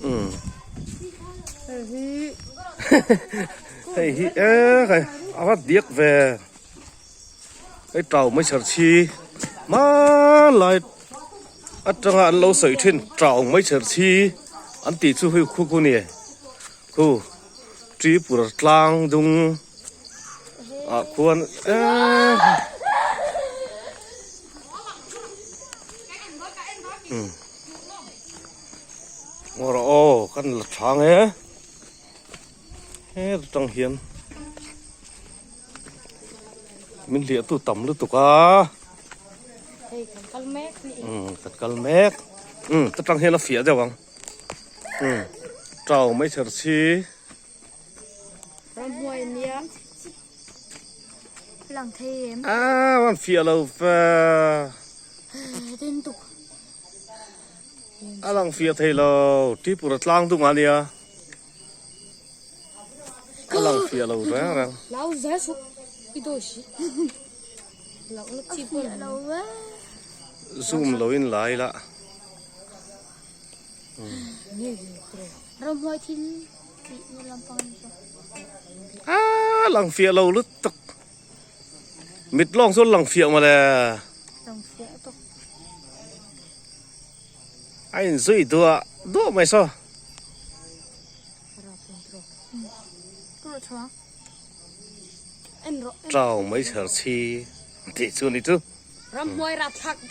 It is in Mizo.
Umm hei hi e khai a va diak ve hei tau mai chher chhi hmanlai atanga an lo sawi thin tau mai chher chhi an tih chu hei khu khu a ni khu Tripura tlang dung ah khuan eee umm ngaw rawh aw kan la chang e he tang hian min hliah tu tam lutuk a hei kan kal mek ni umm kan kal mek umm ta tang hian a fiah deuh ang umm tau mai chher chi Ramhuai nia lang thei em? A van fiah lo ve. Tin tuk. A lang fiah thei lo. Tripura tlang dung a nia. A lang fiah lo reng reng. Lau zai su i do si. Lau na chi pawh lo ve. Zoom lo in lai la. Ramhuai thil tih na lampang ni chu. Ah, lang fiah lo lutuk. Mit lawng chu lang fiah mawle. Lang fiah tuk. A in zui duah duah mai saw. Trau mai chher chi tih chu ni chu. Ramhuai rapthlak.